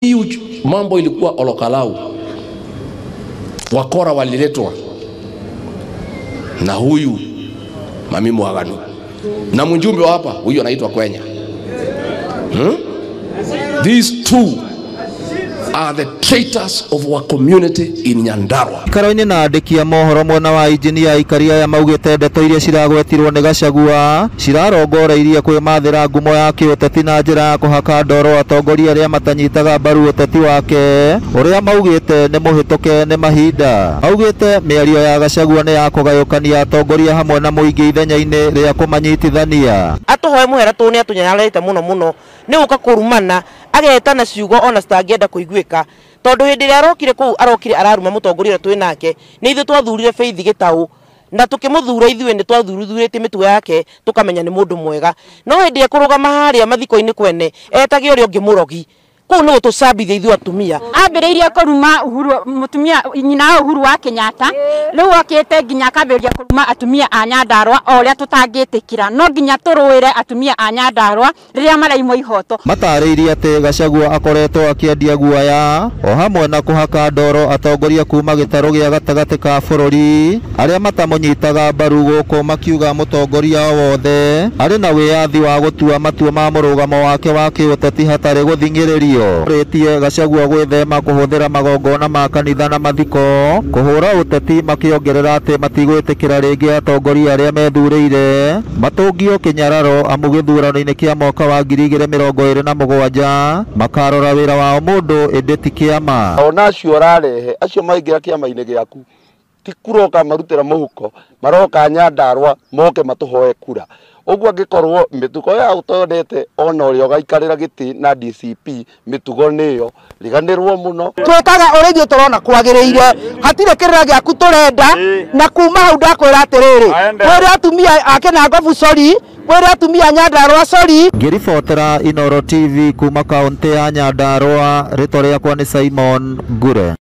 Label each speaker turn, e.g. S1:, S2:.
S1: Hii mambo ilikuwa Olokalau, wakora waliletwa na huyu Mami Mwaganu na mjumbe wa hapa huyu anaitwa Kwenya. These two are the traitors of our community in Nyandarua.
S2: Ikaro-inĩ na andĩki a mohoro mwena wa injinia aikari aya maugĩte ndeto iria ciragwetirwo nĩ Gachagua cirarongoreirie kwĩmathĩra ngumo ya kĩũteti na njĩra ya kũhaka ndoro atongoria arĩa matanyitaga mbaru ũteti wake ũrĩa maugĩte nĩ mũhĩtũke nĩ mahinda. Maugĩte mĩario ya Gachagua nĩ ya kũgayũkania atongoria hamwe na mũingĩ ithenya-inĩ rĩa kũmanyitithania.
S3: Atũhoe mũhera tondũ nĩ atũnyararĩte mũno mũno nĩ gũka kũrumana agetana ciugo ona citangĩenda kũiguĩka tondu hindi ĩrĩa arokire kũu arokire araruma mũtongoria ũrĩa twĩ nake nĩ ithuĩ twathurire Faith Gĩtaũ na tũkĩmũthura ithuĩ nĩ twathuruthurĩtie mĩtugo yake tũkamenya nĩ mũndũ mwega no hĩndĩ ĩrĩa kũrũgama harĩa mathiko-inĩ kwene etage ũrĩa ũngĩ mũrogi kũu nĩ gũtũcambithia ithuĩ atumia.
S4: Ambĩrĩirie kũruma Uhuru mũtumia nyina wa Uhuru wa Kenyatta rĩu okĩte nginya akambĩrĩria kũruma atumia a Nyandarua o ũrĩa tũtangĩtĩkĩra no nginya tũrũĩre atumia a Nyandarua rĩrĩa maraimwo ihoto.
S2: Matarĩirie atĩ Gachagua akoretwo akĩendia guoya o hamwe na kũhaka ndoro atongoria kuma gĩtarũ gĩa gatagatĩ ka bũrũri arĩa matamũnyitaga mbaru gũkũ makiuga mũtongoria o wothe arĩ na wĩyathi wa gũtua matua ma mũrũgamo wake wa kĩũteti hatarĩ gũthing'ĩrĩrio. Rĩtie Gachagua gwĩthema kũhũthĩra magongona ma kanitha na mathiko kũhũra ũteti makĩongerera atĩ matigwĩtĩkĩra rĩngĩ atongoria arĩa methurĩire matũngio kĩnyararo amu gĩthurano-inĩ kĩa mwaka wa 2027 makarora wĩra wao mũndũ ĩndĩ ti kĩama.
S5: Ona acio ũrarehe acio maingĩra kĩama-inĩ gĩaku ti kuroka marutĩra mũhuko maroka Nyandarua moke matũhoe kura ũguo angĩkorwo mĩtugo ya ũtonete ona ũrĩa ũgaikarĩra gĩtĩ na DCP mĩtugo nĩyo riganĩrwo mũno.
S6: Twĩkaga ũrĩa ithuĩ tũrona kwagĩrĩire hatirĩ kĩrĩra gĩaku tũrenda na kuma hau ndakwĩra atĩrĩrĩ kwĩre atumia a Kĩnangobu sorry kwĩre atumia a Nyandarua sorry.
S2: Ngĩribotera Inooro TV kuma kaũntĩ ya Nyandarua rĩtwa rĩakwa nĩ Simon Ngure.